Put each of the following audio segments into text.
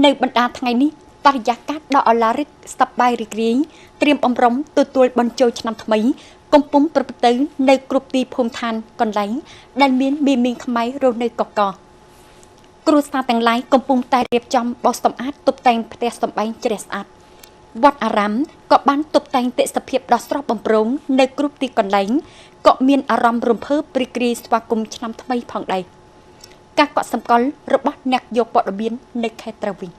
នៅបណ្ដាថ្ងៃនេះបរិយាកាសដ៏ឱឡារិកសប្បាយរីករាយត្រៀមបំរុងទទួលបញ្ចូលឆ្នាំថ្មីកំពុងប្រព្រឹត្តទៅនៅគ្រប់ទីភូមិឋានកន្លែងដែលមានមីមីងខ្មែររស់នៅកកគ្រួសារទាំងឡាយកំពុងតែរៀបចំបោសសម្អាតតុបតែងផ្ទះសម្បែងជ្រះស្អាតវត្តអារាមក៏បានតុបតែងទេសភាពដ៏ស្រស់បំព្រងនៅគ្រប់ទីកន្លែងក៏មានអារម្មណ៍រំភើបរីករាយស្វាគមន៍ឆ្នាំថ្មីផងដែរការកក់សម្គាល់របស់អ្នកយកព័ត៌មាននៅខេត្តត្រាវិញ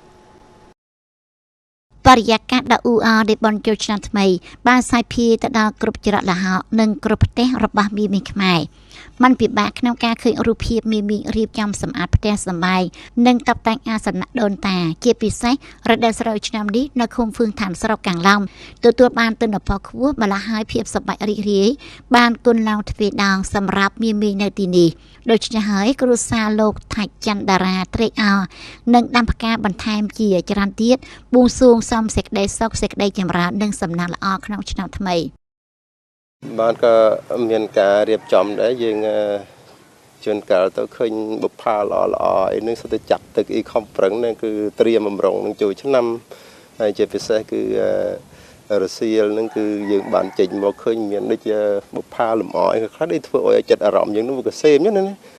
បរិយាកាសដ៏អ៊ូអរនៃបុណ្យចូលឆ្នាំថ្មីបានសាយភាយទៅដល់គ្រប់ច្រកល្ហកនិងគ្រប់ផ្ទះរបស់មីមីខ្មែរมันពិបាកក្នុងការឃើញរូបភាពមីមីរៀបចំសម្អាតផ្ទះសម្បែងនិងតុបតែងអាសនៈដូនតាជាពិសេសរដូវស្រូវឆ្នាំនេះនៅឃុំហ្វឿងឋានស្រុកកាំងឡោមទទួលបានទិន្នផលខ្ពស់ម្ល៉េះហើយភាពសប្បាយរីករាយបានគុណឡើងទ្វេដងសម្រាប់មីមីនៅទីនេះដូច្នេះហើយគ្រួសារលោកថាច់ច័ន្ទតារាត្រេកអរនិងដាំផ្កាបន្ថែមជាច្រើនទៀតបួងសួងសុំសេចក្តីសុខសេចក្តីចម្រើននិងសំណាងល្អក្នុងឆ្នាំថ្មី បានក៏មានការរៀបចំដែរយើងជួនកាលទៅឃើញបុប្ផាល្អល្អអីនឹងសុទ្ធតែចាក់ទឹកអីខំប្រឹងហ្នឹងគឺត្រៀមបំរុងនឹងចូលឆ្នាំហើយជាពិសេសគឺរសៀលហ្នឹងគឺយើងបានចេញមកឃើញមានដូចជាបុប្ផាលម្អអីខ្លះដូចធ្វើឲ្យចិត្តអារម្មណ៍យើងនោះវាក៏សេមណាណា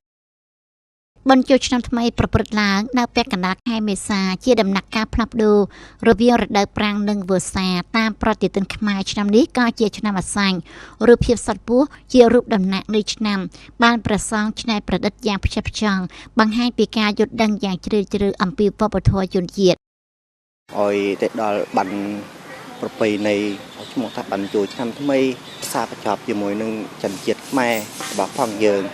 បុណ្យចូលឆ្នាំថ្មីប្រព្រឹត្តឡើងនៅពាក់កណ្ដាលខែមេសាជាដំណាក់កាលផ្លាស់ប្ដូររវាងរដូវប្រាំងនិងវស្សាតាមប្រតិទិនខ្មែរឆ្នាំនេះក៏ជាឆ្នាំអាសាញ់រូបភាពសត្វពស់ជារូបតំណាក់នៃឆ្នាំបានប្រសងច្នៃប្រឌិតយ៉ាងផ្ចិតផ្ចង់បង្ហាញពីការយល់ដឹងយ៉ាងជ្រាលជ្រៅអំពីវប្បធម៌ជនជាតិ ឲ្យទៅដល់បានប្រពៃណីឈ្មោះថាបានចូលឆ្នាំថ្មីផ្សារបញ្ចប់ជាមួយនឹងចិនជាតិខ្មែររបស់ផងយើង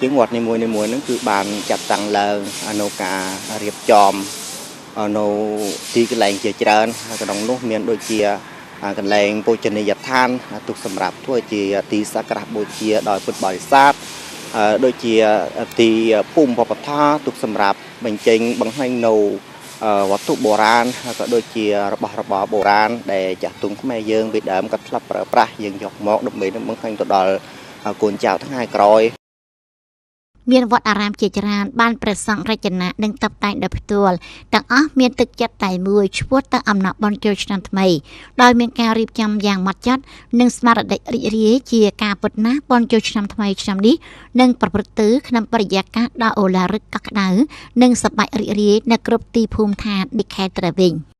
ជាងវត្តនីមួយៗហ្នឹងគឺបានចាត់តាំងឡើងនៅការរៀបចំនៅទីកន្លែងជាច្រើនក្នុងនោះមានដូចជាកន្លែងបូជនីយដ្ឋានទុកសម្រាប់ធ្វើជាទីសក្ការៈបូជាដោយពុទ្ធបរិស័ទដូចជាទីភូមិវប្បធម៌ទុកសម្រាប់បញ្ចេញបង្ហាញនៅវត្ថុបុរាណក៏ដូចជារបស់របរបុរាណដែលចាស់ទុំខ្មែរយើងពីដើមក៏ធ្លាប់ប្រើប្រាស់យើងយកមកដើម្បីនឹងបង្ហាញទៅដល់កូនចៅថ្ងៃក្រោយ មានវត្តអារាមជាច្រើនបានព្រះសង្ឃរចនានិងតុបតែងដោយផ្ទាល់ទាំងអស់មានទឹកចិត្តតែមួយឆ្ពោះទៅអំណរបុណ្យចូលឆ្នាំថ្មីដោយមានការរៀបចំយ៉ាងម៉ត់ចត់និងស្មារតីរីករាយជាការពិតណាស់បុណ្យចូលឆ្នាំថ្មីឆ្នាំនេះនឹងប្រព្រឹត្តទៅក្នុងបរិយាកាសដ៏ឱឡារិកកក់ក្ដៅនិងសប្បាយរីករាយនៅគ្រប់ទីភូមិឋាននៃខេត្តត្រាវិញ។